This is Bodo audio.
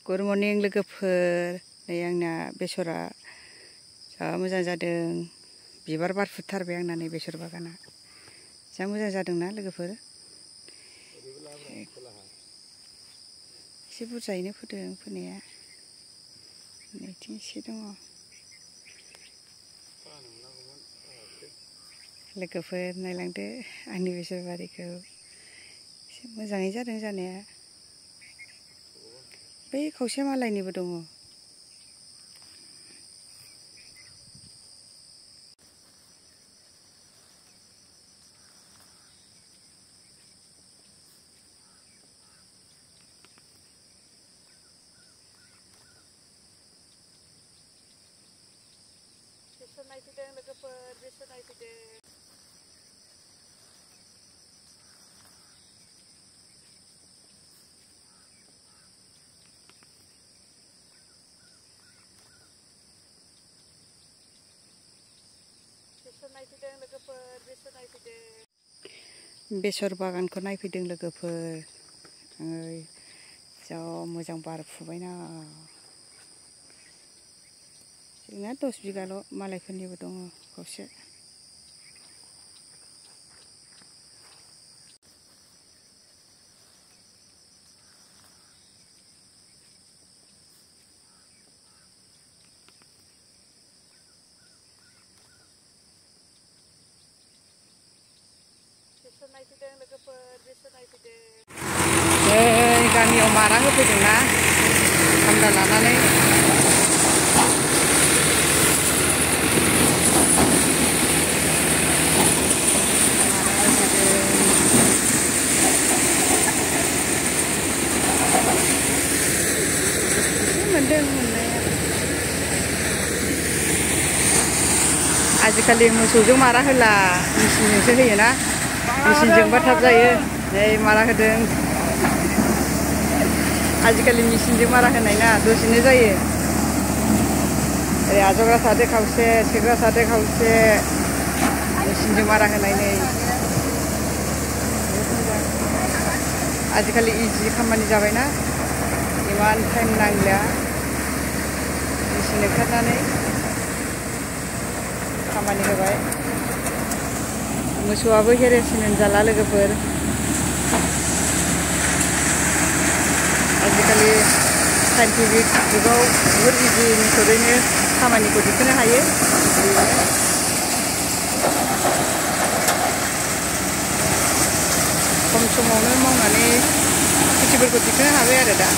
गुड मर्निं लोगोफोर। नै आंना बेसरा जा मोजां जादों, बिबार बारफुथारबाय आंना नै बेसर बागाना। जा मोजां जादोंना लोगोफोर? एसे बुरजायैनो फोदों फोनाया। नैथिं एसे दङ। लोगोफोर नायलांदो आंनि बेसर बारिखौ। एसे मोजाङै जादों जानाया। बै खावसे मालायनिबो दङ। बेसर नायफैदों लोगोफोर, बेसर नायफैदों। बेसर बागानखौ नायफैदों लोगोफोर। जा मोजां बारफुबायना। जोंना 10 बिगाल', मालायफोरनिबो दङ खावसे। गामियाव मारा होफैदोंना खामला लानानै। मोनदों मोननाया। आजिखालि मोसौजों मारा होला, मेचिनजोंसो होयोना। मेचिनजोंबा थाब जायो। नै मारा होदों। आजिखालि मेचिनजों मारा होनाय ना, दसेनो जायो। ओरै आजावग्रा सादो खावसे, सेग्रा सादो खावसे, मेचिनजों मारा होनाय नै। आजिखालि इजि खामानि जाबायना, इमान टाइम नांलिया। मेचिन ओंखारनानै खामानि होबाय। मोसौआबो हेरेसमेन्ट जाला लोगोफोर। आजिखालि साइन्टिफिक जुगाव बुहुद इजि मेथडैनो खामानिखौ दिखोनो हायो। खम समावनो मावनानै खेथिफोरखौ दिखोनो हाबाय आरो दा।